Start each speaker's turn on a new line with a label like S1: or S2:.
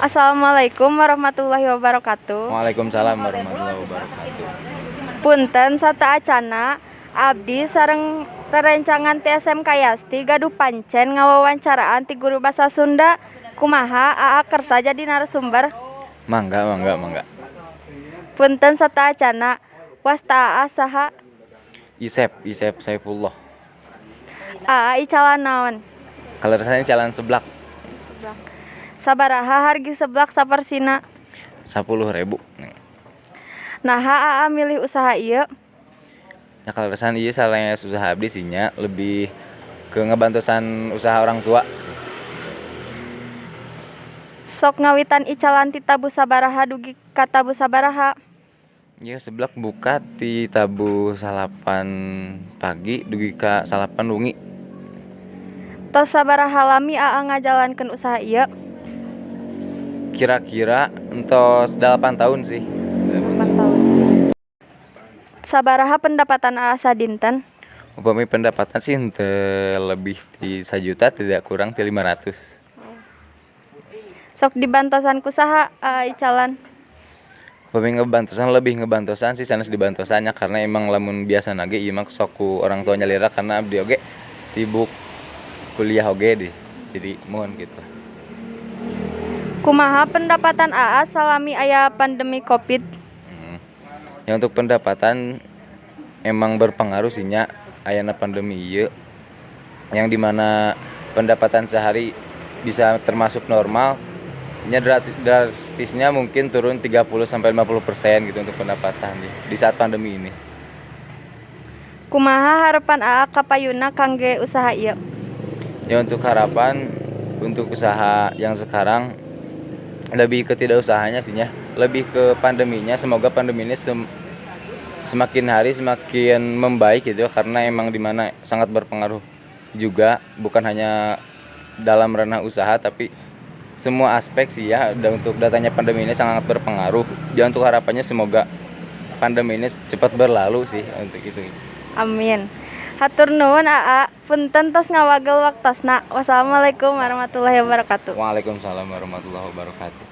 S1: Assalamualaikum warahmatullahi wabarakatuh.
S2: Waalaikumsalam warahmatullahi wabarakatuh.
S1: Punten sateuacanna, abdi sareng rerencangan ti SMK Yasti gaduh pancen ngawawancaraan ti guru basa Sunda. Kumaha Aa kersa jadi narasumber?
S2: Mangga, mangga, mangga.
S1: Punten sateuacanna, wasta Aa saha?
S2: Isep, Isep Saifullah.
S1: Aa icalan naon?
S2: Kaleresan icalan seblak.
S1: Sabaraha hargi seblak saporsina?
S2: 10.000.
S1: Naha Aa milih usaha ieu?
S2: Ya, kaleresan ieu sanes usaha abdi sih nya, lebih ke ngabantosan usaha orang tua.
S1: Sok ngawitan icalan ti tabuh sabaraha dugi ka tabuh sabaraha?
S2: Ieu seblak buka ti tabuh 9 pagi dugi ka 9 wengi.
S1: Tos sabaraha lami Aa ngajalankeun usaha ieu?
S2: Kira-kira entos 8 tahun sih.
S1: 8 tahun. Sabaraha pendapatan Aa sadinten?
S2: Upami pendapatan sih henteu lebih ti 1 juta, tidak kurang ti 500.
S1: Sok dibantosan ku saha Aa icalan?
S2: Upami ngabantosan, lebih ngebantosan sih sanes dibantosan nya, karena emang lamun biasana ge ieu mah sok ku orang tua nyalira, karena abdi oge sibuk kuliah oge di jadi mohon gitu.
S1: Kumaha pendapatan Aa salami aya pandemi Covid?
S2: Ya, untuk pendapatan emang berpengaruh sih nya ayana pandemi ieu, yang dimana pendapatan sehari bisa termasuk normal nya drastisnya mungkin turun 30 sampai 50% gitu untuk pendapatan di saat pandemi ini.
S1: Kumaha harapan Aa kapayuna kangge usaha ieu?
S2: Ya, untuk harapan untuk usaha yang sekarang lebih ke tidak usahanya sih nya, lebih ke pandeminya. Semoga pandemi ini semakin hari semakin membaik gitu, karena emang dimana sangat berpengaruh juga, bukan hanya dalam ranah usaha, tapi semua aspek sih ya. Dan untuk datanya pandemi ini sangat berpengaruh ya. Untuk harapannya semoga pandemi ini cepat berlalu sih untuk itu.
S1: Amin. Hatur nuhun Aa, punten tos ngawagel waktosna. Wassalamualaikum warahmatullahi wabarakatuh.
S2: Waalaikumsalam warahmatullahi wabarakatuh.